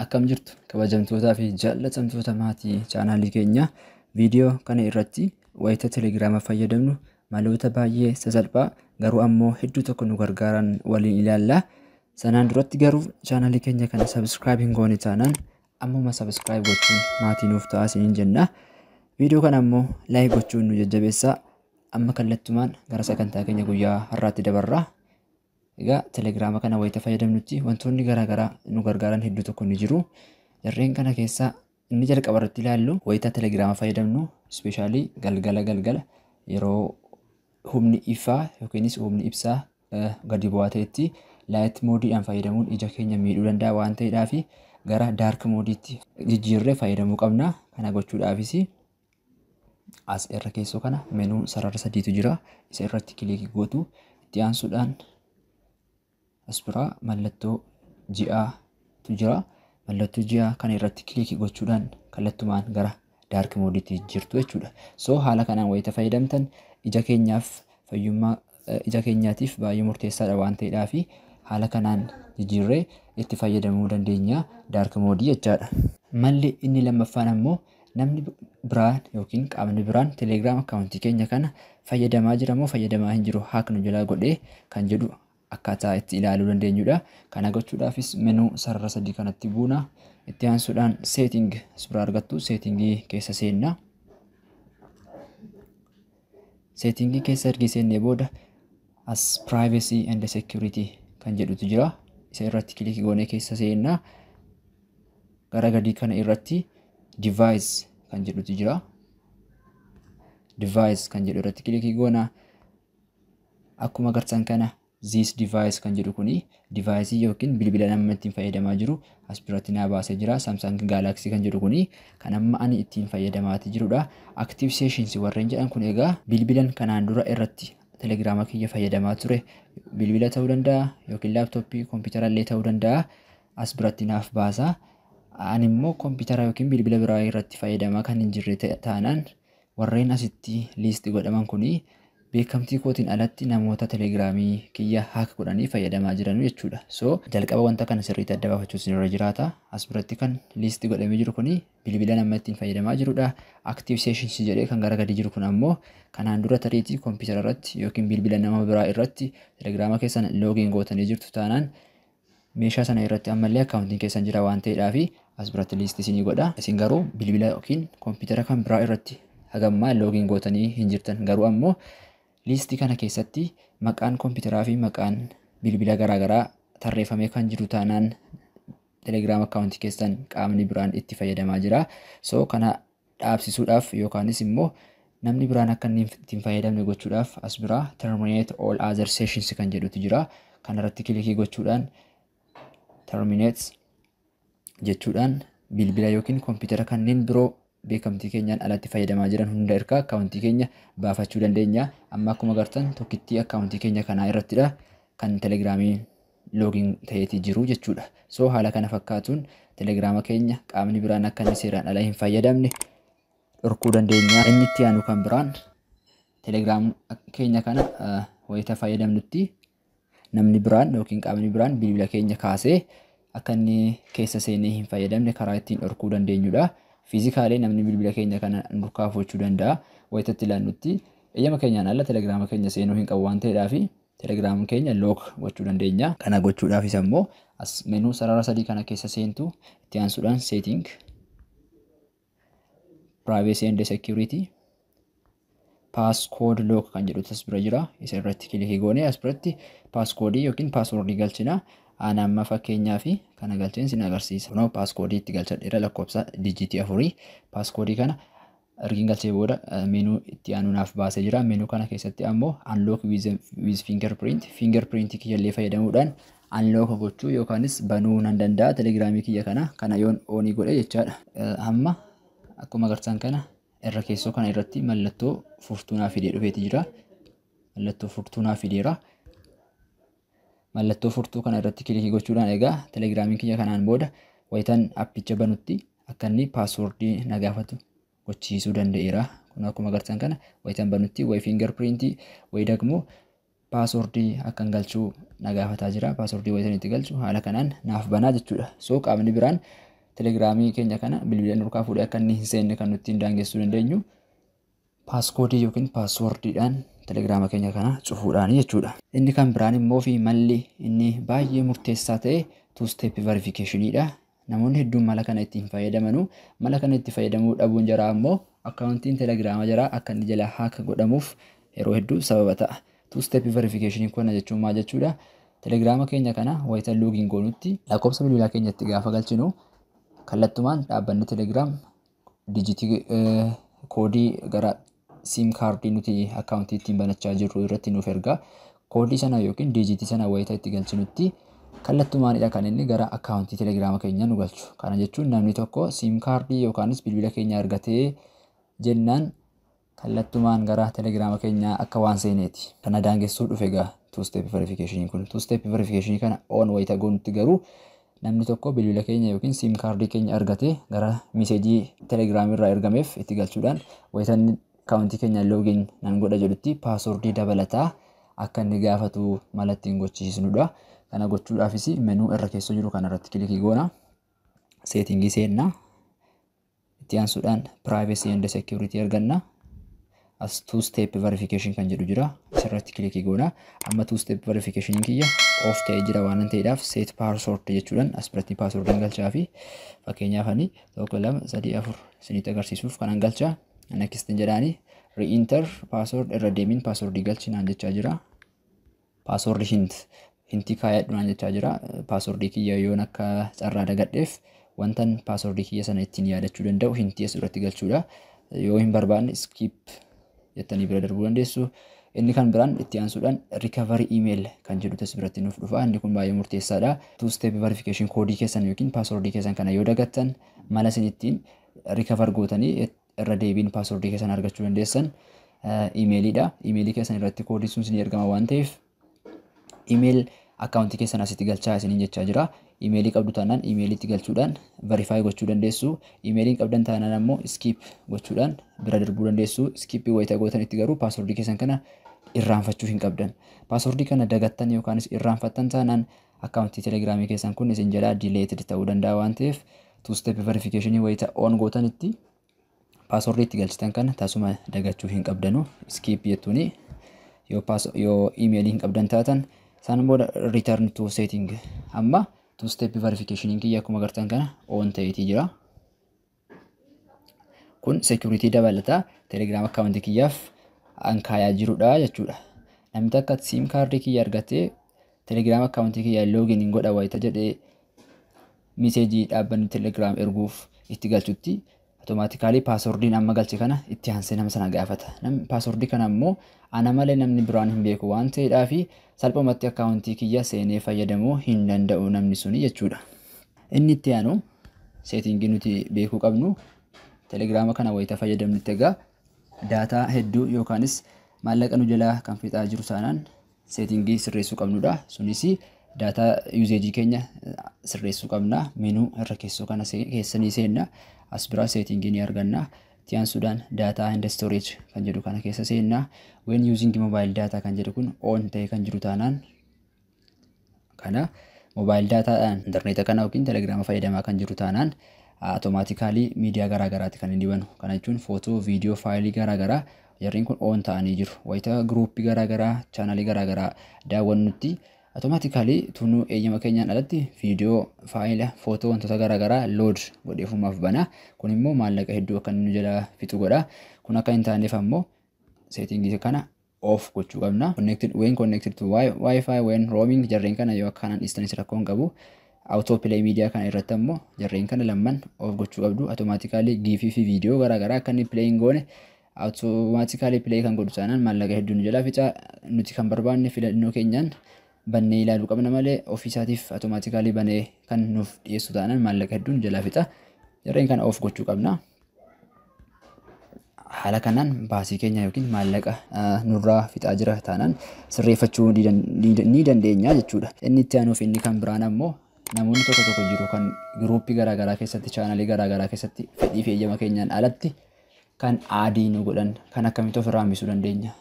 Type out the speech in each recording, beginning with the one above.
Akkam jirtu kabajamtootaa fi jaallatamtoota maatii chaanaalii keenya? Viidiyoo kana irratti wayita Telegiraama fayyadamnu maloota baay'ee sasalphaa garuu ammoo hedduu tokko nu gargaaran waliin ilaalla. Sanaan duratti garuu chaanaalii keenya kana subscribe hin goone taanaan ammuma subscribe gochuun maatii nuuf ta'aa isiniin jenna. Viidiyoo kana ammoo like gochuun nu jajjabeessaa. Amma kallattumaan gara sagantaa keenya guyyaa har'aatti dabarra. Egaa Telegiraama kana wayita fayyadamnutti wantoonni garaagaraa nu gargaaran hedduu tokko ni jiru. Jarreen kana keessaa inni jalqaba irratti ilaallu, wayita Telegiraama fayyadamnu, especially galgala galgala yeroo humni ifaa yookiinis humni ibsaa gadi bu'aa ta'etti, light modeiidhaan fayyadamuun ija keenya miidhuu danda'a waan ta'eedhaaf gara dark modeiitti jijjiirree fayyadamuu qabna. Kana gochuudhaafis as irra keessoo kana menu sarara sadiitu jira. Isa irratti click gootu. Itti aansuudhaan as biraa mallattoo ji'aatu jira. Mallattoo ji'aa kana irratti click gochuudhaan kallattumaan gara dark modeiitti jijjiirtu jechuudha. So haala kanaan wayita fayyadamtan ija keenyaaf, fayyummaa ija keenyaatiif baay'ee murteessaadha waan ta'eedhaaf haala kanaan jijjiirree itti fayyadamuu dandeenya dark mode jechaadha. Malli inni lammaffaan ammoo namni biraan yookiin qaamni biraan Telegram account keenya kana fayyadamaa jira moo fayyadamaa hin jiru, hack nu jalaa godhee kan jedhu akkaataa itti ilaaluu dandeenyudha. Kana gochuudhaafis menu sarara sadii kanatti buuna. Itti aansuudhaan setting as biraa argattu, setting keessa seenna. Setting keessa ergi seennee booda as privacy and security kan jedhutu jira. Isa irratti click goonee keessa seenna. Gara gadii kana irratti device kan jedhutu jira. Device kan jedhu irratti click goona. Akkuma agartan kana this device kan jedhu kuni device yookiin bilbila nama ittiin fayyadamaa jiru as biratti naa baasee jira. Samsung Galaxy kan jedhu kuni kan amma ani ittiin fayyadamaati jirudha. Active sessions warreen jedhan kun egaa bilbilan kanaan dura irratti Telegiraama kiyya fayyadamaa ture, bilbila ta'uu danda'a yookiin laptop, kompiitara illee ta'uu danda'a, as biratti naaf baasa. Ani immoo kompiitara yookiin bilbila biraa irratti fayyadamaa kan hin jirre taanaan warreen asitti list godhaman kuni beekamtii kootiin alatti namoota Telegiraamii kiyya hack godhanii fayyadamaa jiran jechuudha. So jalqaba wanta kana sirriitti adda baafachuu isin jiraata. As biratti kan list godhamee jiru kuni bilbila nama ittiin fayyadamaa jirudha. Active sessions jedhee kan gara gadi jiru kun ammoo kanaan dura tariitii kompiitara irratti yookiin bilbila nama biraa irratti Telegiraama keessan login gootanii jirtu taanaan meeshaa sana irratti ammallee accountiin keessan jira waan ta'eedhaafi as biratti list isinii godha. Isin garuu bilbila yookiin kompiitara kan biraa irratti hagammaa login gootanii hin jirtan, garuu ammoo list kana keessatti maqaan kompiitaraa fi maqaan bilbila garaagaraa tarreeffamee kan jiru taanaan Telegram account keessan qaamni biraan itti fayyadamaa jira. So kana dhaabsisuudhaaf yookaanis immoo namni biraan akka inni ittiin fayyadamne gochuudhaaf as biraa terminate all other sessions kan jedhutu jira. Kanarratti click gochuudhaan terminate jechuudhaan bilbila yookiin kompiitara kanneen biroo beekamtii keenyaan alatti fayyadamaa jiran hunda erga account keenya baafachuu dandeenya. Amma akkuma agartan tokkittii account keenya kanaa irrattidha kan Telegiraamii login ta'eetii jiru jechuudha. So haala kana fakkaatuun Telegiraama keenya qaamni biraan akka inni seeraan ala hin fayyadamne dhorkuu dandeenya. Inni itti aanu kan biraan Telegram keenya kana wayita fayyadamnutti namni biraan yookiin qaamni biraan bilbila keenya kaasee akka inni keessa seenee hin fayyadamne karaa ittiin dhorkuu dandeenyudha. Physically namni bilbila keenya kana nurkaa fuudhuu danda'a. Wayita itti ilaannutti eeyyama keenyaan ala Telegiraama keenya seenuu hin qabu waan ta'eedhaafi Telegiraama keenya lock gochuu dandeenya. Kana gochuudhaafis ammoo as menu sarara sadii kana keessa seentu. Itti aansuudhaan setting, privacy and security, passcode lock kan jedhutu as bira jira. Isa irratti click goonee as biratti passcode yookiin password galchina. Ana amma fakkeenyaa fi kana galcheen sin agarsiisa. Kunoo passcode itti galchadheera, lakkoofsa digit afurii. Passcode kana ergiin galchee booda menu itti aanu naaf baasee jira. Menu kana keessatti ammoo unlock with fingerprint, fingerprint kiyyallee fayyadamuudhaan unlock gochuu yookaanis banuu nan danda'a Telegiraamii kiyya kana yoon on godhe jechaadha. Amma akkuma agartan kana irra keessoo kana irratti mallattoo furtuu naa fidee dhufeeti jira. Mallattoo furtuu naa fideera. Mallattoo furtuu kana irratti click gochuudhaan egaa Telegiraamiin kiyya kanaan booda wayitan appicha banutti akka inni password na gaafatu gochiisuu danda'eera. Kun akkuma agartan kana wayitan banutti wayi fingerprint wayi dagmoo password akkan galchuu na gaafataa jira. Password wayitan itti galchu haala kanaan naaf banaa jechuudha. So qaamni biraan Telegiraamii keenya kana bilbila nurkaa fuudhee akka inni hin seenne kan nuti ittiin daangessuu dandeenyu passcode yookiin passwordiidhaan Telegiraama keenya kana cufuudhaan jechuudha. Inni kan biraan immoo fi malli inni baay'ee murteessaa ta'e two step verificationidha. Namoonni hedduun mala kana ittiin fayyadamanu. Mala kana itti fayyadamuu dhabuun jaraa immoo akkaawuntiin Telegiraama jaraa akka inni jalaa hack godhamuuf yeroo hedduu sababa ta'a. Two step verification kana jechuun maal jechuudha? Telegiraama keenya kana wayita login goonutti lakkoofsa bilbilaa keenyatti gaafa galchinu, kallattumaan dhaabbanni Telegiraam dijitii koodii gara SIM kaardii nuti akkaawuntii ittiin banachaa jirru irratti nuuf erga. Koodii sana yookiin dijitii sana wayita itti galchinutti kallattumaanidha kan inni gara akkaawuntii Telegiraama keenyaa nu galchu. Kana jechuun namni tokko SIM kaardii yookaanis bilbila keenya argatee jennaan kallattumaan gara Telegiraama keenyaa akka waan seeneeti. Kana daangessuu dhufe egaa two step verification kun. Two step verification kana on wayita goonutti garuu namni tokko bilbila keenya yookiin SIM kaardii keenya argatee gara miseejii Telegiraamii irraa ergameef itti galchuudhaan wayita inni akkaawuntii keenya login nan godha jedhutti paaswordii dabalataa akka inni gaafatu mala ittiin gochisiisnudha. Kana gochuudhaafis menuu irra keessa jiru kanarratti kilikii goona. Seetingii seenna. Itti aansuudhaan privacy and security arganna. As two step verification kan jedhu jira. Isarratti kilikii goona. Amma two step verification kiyya off ta'ee jira waan ta'eedhaaf, set password jechuudhaan as biratti passwordiin galchaa fi fakkeenyaaf ani 1, 2, 3, 4 isinitti agarsiisuuf kanan galchaa. Next jedhaani, re-enter password, irra deebiin passwordii galchi naan jechaa jira. Password hint, hintii kaayadhu naan jechaa jira. Passwordii kiyya yoon akka carraa dagadheef wantan passwordii kiyya sana ittiin yaadachuu danda'u hintii as duratti galchuudha. Yoo hin barbaanne skip jettanii bira darbuu dandeessu. Inni kan biraan itti aansuudhaan recovery email kan jedhu as biratti nuuf dhufa. Inni kun baay'ee murteessaadha. Two step verification koodii keessan yookiin passwordii keessan kana yoo dagattan, mala isin ittiin recover gootanii irra deebiin passwordii keessan argachuu dandeessan imeeliidha. Imeelii keessan irratti koodiin sun isinii ergama waan ta'eef, email akkaawuntii keessan asitti galchaa isiniin jechaa jira. Imeelii qabdu taanaan imeeliitti galchuudhaan verify gochuu dandeessu. Imeeliin qabdan taanaan ammoo skip gochuudhaan bira darbuu dandeessu. Skip wayita gootanitti garuu paaswordii keessan kana irraanfachuu hin qabdan. Paaswordii kana dagattan yookaanis irraanfattan taanaan akkaawuntii Telegiraamii keessan kun isin jalaa deleted ta'uu danda'a waan ta'eef, two step verification wayita on gootanitti paaswordii itti galchitan kana tasuma dagachuu hin qabdanu. Skip jettuuni yoo imeelii hin qabdan taatan. Isaan booda return to setting. Amma two step verification kiyya akkuma agartan kana on ta'eetii jira. Kun security dabalataa Telegram akkaawuntii kiyyaaf an kaayaa jirudha jechuudha. Namni takka SIM kaardii kiyya argatee Telegram akkaawuntii kiyya login hin godha wayita jedhee miseejii dhaabbanni Telegram erguuf itti galchutti, automaatikaalii paaswordiin amma galche kana itti aansee nama sana gaafata. Namni paaswordii kana immoo ana malee namni biraan hin beeku waan ta'eedhaa fi salphumatti akkaawuntii kiyya seenee fayyadamuu hin danda'u namni suni jechuudha. Inni itti aanu seetingii nuti beekuu qabnu, Telegiraama kana wayita fayyadamnutti egaa daataa hedduu yookaanis maallaqa nu jalaa kan fixaa jiru taanaan seetingii sirreessuu qabnudha. Sunis daataa yuuzeejii keenya sirreessuu qabna. Menuu irra keessoo kana keessanii seenna. As biraa seetingii ni arganna. Itti aansuudhaan data and storage kan jedhu kana keessa seenna. When using mobile data kan jedhu kun on ta'e kan jiru taanaan, kana mobile daataadhaan intarneeta kana yookiin Telegiraama fayyadamaa kan jiru taanaan, automaatikaalii miidiyaa garaa garaati kan inni banu. Kana jechuun footoo, viidiyoo, faayilii garaa garaa jarreen kun on ta'anii jiru. Wayita giruuppii garaa garaa, chaanalii garaa garaa daawwannutti automaatikaalii tunuu eeyyama keenyaan alatti viidiyoo, faayila, footoo, wantoota garaa garaa load godheefumaaf bana. Kun immoo maallaqa hedduu akka inni nu jalaa fixu godha. Kun akka hin taaneef ammoo seetingii kana off gochuu qabna. Connected, when connected to Wi-Fi, when roaming, jarreen kana yoo akkanaan dhiistanis rakkoo hin qabu. Auto play media kana irratti ammoo jarreen kana lamman off gochuu qabdu. Automaatikaalii giifii fi viidiyoo garaa garaa akka inni play hin goone. Automaatikaalii play kan godhu taanaan maallaqa hedduu nu jalaa fixa. Nuti kan barbaanne filannoo keenyaan bannee ilaaluu qabna malee ofiisaatiif automaatikaalii banee kan nuuf dhiyeessu taanaan maallaqa hedduu nu jalaa fixa. Jarreen kana off gochuu qabna. Haala kanaan baasii keenya yookiin maallaqa nurraa fixaa jira taanaan sirreeffachuu ni dandeenya jechuudha. Inni itti aanuuf inni kan biraan ammoo namoonni tokko tokko jiru kan giruuppii garaagaraa keessatti, chaanalii garaagaraa keessatti fedhii fi eeyyama keenyaan alatti kan add nu godhan kan akkamitti ofirraa hambisuu dandeenya?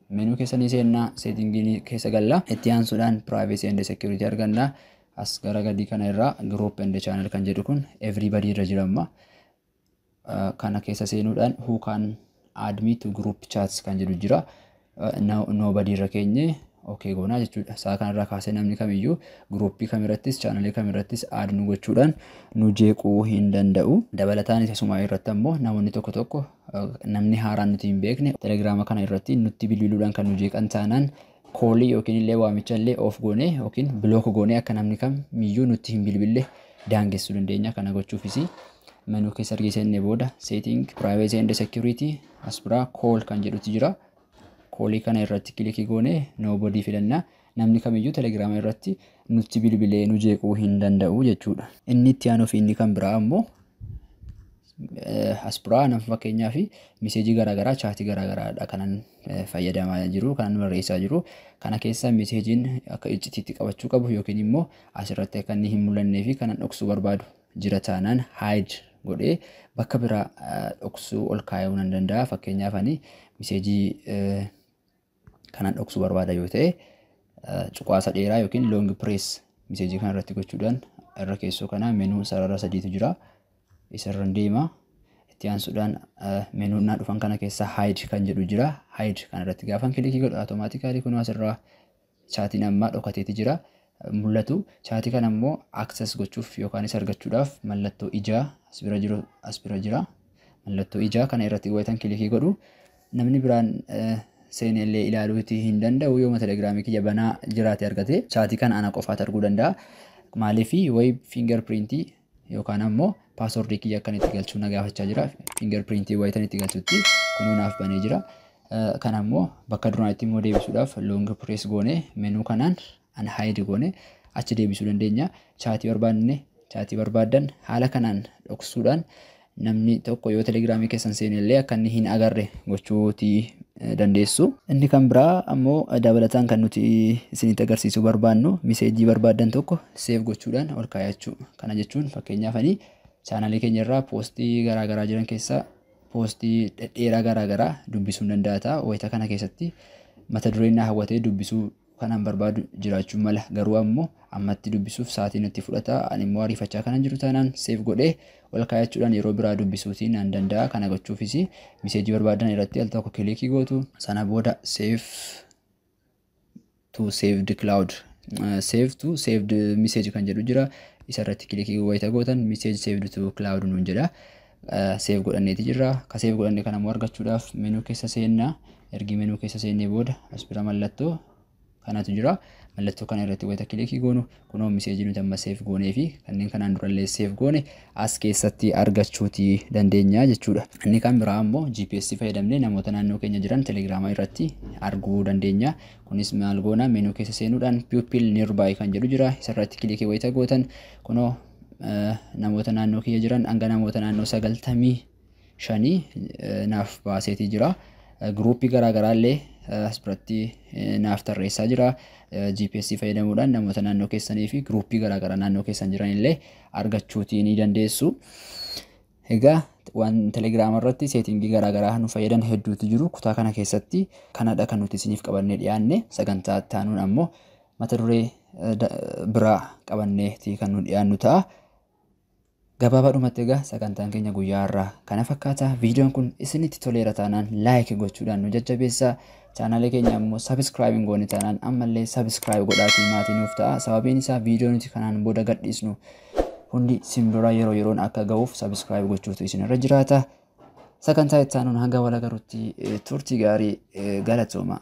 Menuu keessanii seennaa, seetingii keessa galla. Itti aansuudhaan privacy and security arganna. As gara gadii kana irraa group and channel kan jedhu kun everybody irra jira amma. Kana keessa seenuudhaan who can add me to group chats kan jedhu jira. Nobody irra keenye okay goonaa jechuudha. Isaa kanarraa kaasee namni kamiyyuu groupii kamirrattis channelii kamirrattis add nu gochuudhaan nu jeequu hin danda'u. Dabalataanis asuma irratti ammoo namoonni tokko tokko, namni haaraan nuti hin beekne, telegiraama kana irratti nutti bilbiluudhaan kan nu jeeqan taanaan, callii yookiin illee waamicha illee off goonee yookiin block goonee akka namni kamiyyuu nutti hin bilbille daangessuu dandeenya. Kana gochuufis menu keessa erga seennee booda setting, privacy and security, as biraa call kan jedhutu jira. Callii kana irratti clickii goonee nobody filanna. Namni kamiyyuu telegiraama irratti nutti bilbilee nu jeequu hin danda'u jechuudha. Inni itti aanuu fi inni kan biraa ammoo, as biraa nama fakkeenyaa fi messageii garaagaraa, chatii garaagaraadha kanan fayyadamaa jiru, kanan barreessaa jiru. Kana keessa messageiin akka iccitiitti qabachuu qabu yookiin immoo asirratti akka inni hin mul'annee fi kanan dhoksuu barbaadu jira taanaan, hide godhee bakka biraa dhoksuu ol kaayuu nan danda'a. Fakkeenyaaf, ani messageii kanan dhoksuu barbaada yoo ta'e, cuqaasa dheeraa yookiin long press messageii kana irratti gochuudhaan irra keessoo kana menu sarara sadiitu jira. Isarran deema. Itti aansuudhaan menu naa dhufan kana keessa hide kan jedhu jira. Hide kana irratti gaafan clickii godhu, automatically kun asirraa chatiin ammaa dhokateeti jira. Mul'atu. Chatii kana immoo access gochuuf yookaanis argachuudhaaf mallattoo ijaa as bira jiru as bira jira. Mallattoo ijaa kana irratti wayitan clickii godhu, namni biraan seenee illee ilaaluutii hin danda'u. Yooma telegiraamii kiyya banaa jiraate argate, chatii kana ana qofaatu arguu danda'a. Maaliif? Wayi fingerprintii yookaan ammoo passwordii kiyya akkan itti galchuu na gaafachaa jira. Fingerprintii wayitan itti galchutti kunoo naaf banee jira. Kana ammoo bakka duraanitti immoo deebisuudhaaf long press goonee menu kanaan unhide goone achi deebisuu dandeenya. Chatii barbaadne, chatii barbaaddan haala kanaan dhoksuudhaan namni tokko yoo telegiraamii keessan seene illee akka inni hin agarre gochuutii dandeessu. Inni kan biraa ammoo dabalataan kan nuti isinitti agarsiisuu barbaannu, messageii barbaaddan tokko save gochuudhaan ol kaayachuu. Kana jechuun, fakkeenyaaf, ani channelii keenya irraa postii garaagaraa jiran keessaa postii dhedheeraa garaagaraa dubbisuu hin danda'a ta'a. Wayita kana keessatti mata dureen na hawwatee dubbisuu kanan barbaadu jiraachuu mala. Garuu ammoo ammatti dubbisuuf sa'aatii natti fudhata. Ani immoo ariifachaa kanan jiru taanaan, save godhee ol kaayachuudhaan yeroo biraa dubbisuutiin nan danda'a. Kana gochuufis messageii barbaadan irratti al tokko clickii gootu. Sana booda save to saved cloud, save to saved message kan jedhu jira. Isa irratti clickii wayita gootan, message saved to cloud nuun jedha. Save godhanneeti jirra. Ka save godhanne kana immoo argachuudhaaf menu keessa seennaa. Ergi menu keessa seennee booda as bira mallattoo kanatu jira. Mallattoo kana irratti wayita clickii goonu, kunoo messageii nuti amma save goonee fi kanneen kanaan durallee save goone as keessatti argachuutii dandeenya jechuudha. Inni kan biraa ammoo GPS fayyadamnee namoota naannoo keenya jiran telegiraama irratti arguu dandeenya. Kunis maal goona? Menu keessa seenuudhaan people nearby kan jedhu jira. Isarratti clickii wayita gootan, kunoo namoota naannoo kiyya jiran hanga namoota naannoo 95 naaf baaseetii jira. Groupii garaagaraa illee as biratti naaf tarreessaa jira. GPS fayyadamuudhaan namoota naannoo keessanii fi groupii garaagaraa naannoo keessan jiran illee argachuutii ni dandeessu. Egaa waan telegiraama irratti settingii garaagaraa nu fayyadan hedduutu jiru. Kutaa kana keessatti kanadha kan nuti isiniif qabannee dhiyaanne. Sagantaa itti aanuun ammoo mata duree biraa qabanneeti kan nu dhiyaannu ta'a. Gabaabaadhumatti egaa sagantaan keenya guyyaa har'aa kana fakkaata. Viidiyoon kun isinitti toleera taanaan like gochuudhaan nu jajjabeessaa. Channelii keenya ammoo subscribe hin goone taanaan ammallee subscribe godhaatii maatii nuuf ta'a. Sababiin isaa viidiyoo nuti kanaan booda gadhiisnu hundi simbira yeroo yeroon akka ga'uuf subscribe gochuutu isinirra jiraata. Sagantaa itti aanuun hanga wal agarutti turtii gaarii, galatooma.